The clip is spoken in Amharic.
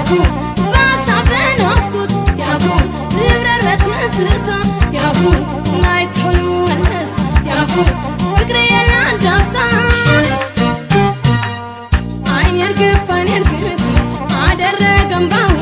ያሁ በሀሳብ በናፍቆት ያሁ ልብረር በትዝታ ያሁ አይቶ ልመለስ ያሁ ፍቅሬ ለአንድ አፍታ። አይኔ እርግፍ አይኔ እርግፍ አደረገ እምባውን።